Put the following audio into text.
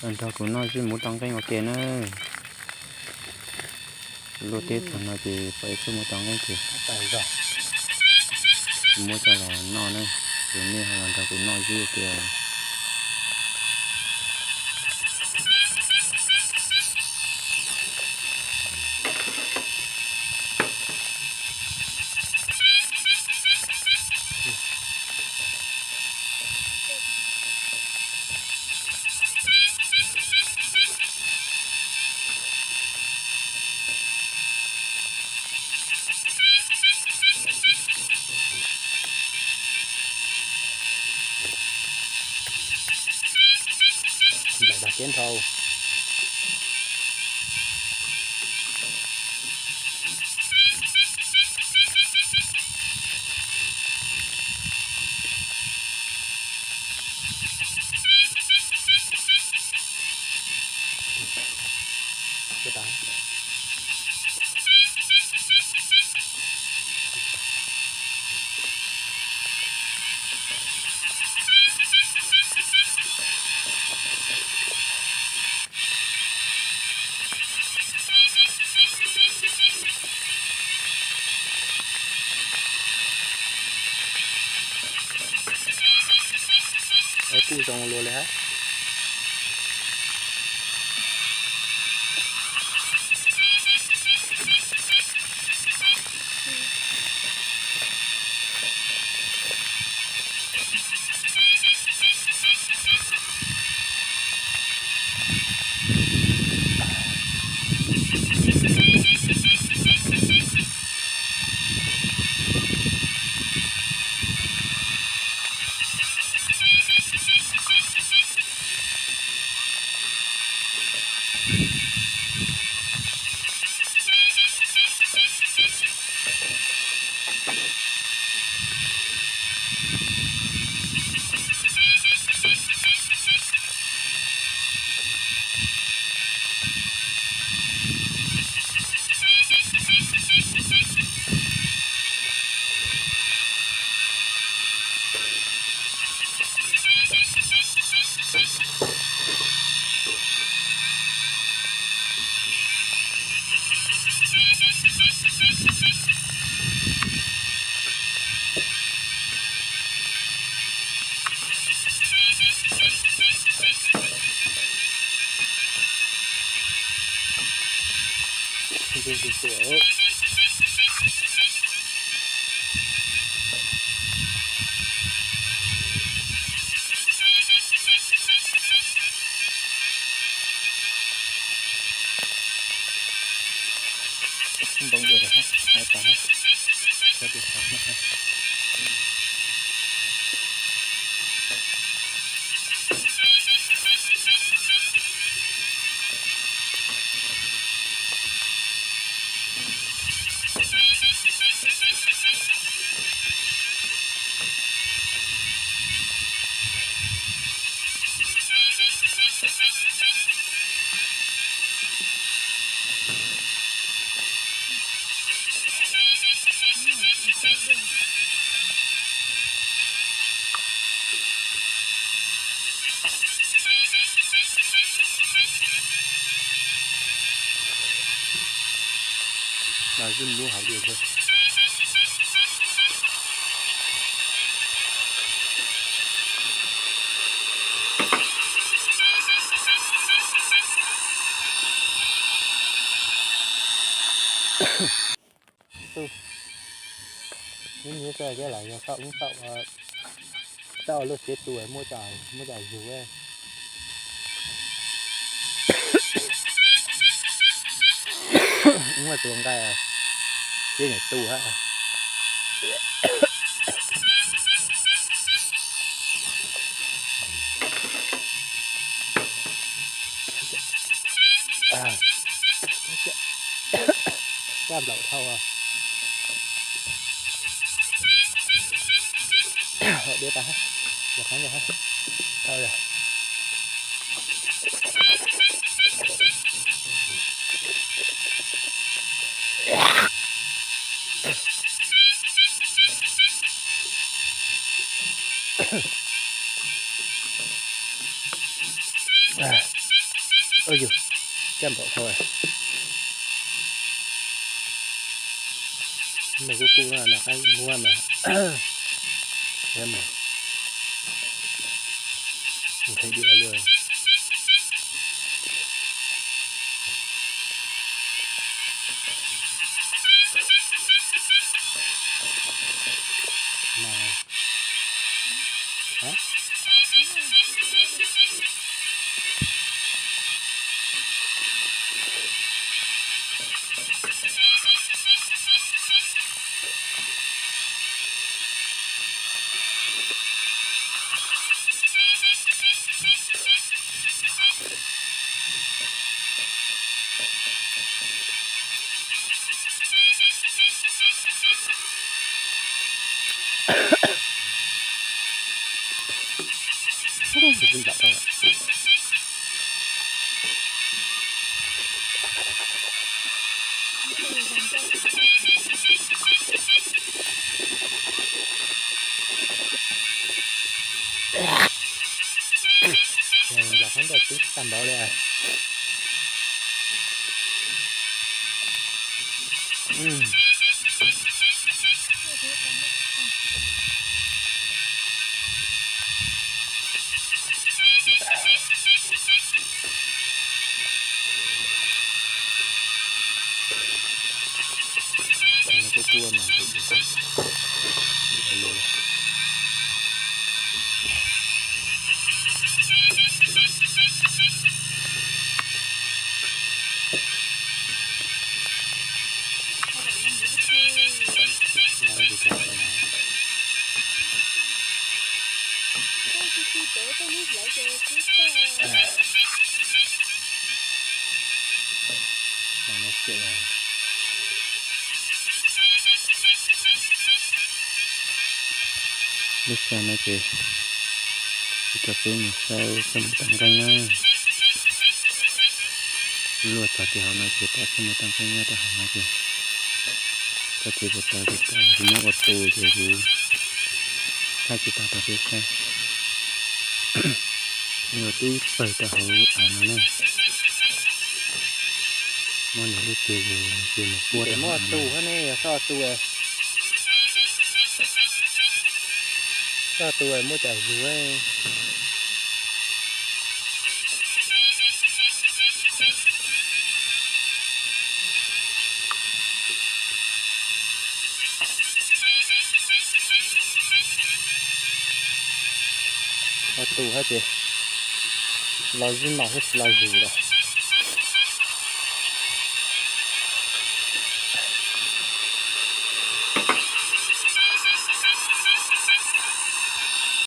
Los nrog kuv noj zij muv tau nqeeb ua ke na. Luaj teb tag no ces pom ib tug muab tau nqeeb ces muab coj los noj na. Ces nej ho los nrog kuv noj zij ua ke. Nplaim dag kiab nrhau. Kuj zoo luaj li hab. Npoo dua hais tas, Los zij lub hauv diam. Ub, nyob nyob txog thiab los yog tau ub tau, tau ua luaj tsev tu muab, muab cov yug. Muaj tus nqaij tsev niam tu hab. Caj nplaum dhau. Diav tas, yog qeeb yog hab, dhau yog. Yus, caj npaum dhau. Nws kuj kub no, noj qaib muab mas. Nqhis dua luaj. Nplog hab nraj tub tag npaum li. Lub sij hawm no ces kuv coj peb mus saib txoj mus tau nqeeb na. Luaj txog tim hauv no ces peb txoj mus tau nqeeb nyob rau hauv no ces koj txiv puas tau tsis tau, kuv muab ua tu ces kuv thaij tsis tau rau peb saib. Yuav tib pawg rau hauv av no na. Muab nws lub tiag ces mus puab rau hauv av no. Muab ua tu ne, yog txhob ua tu, txhob ua tu muab cov zug. Ua tu hab ces los zib no thiab tsis los zug lawm.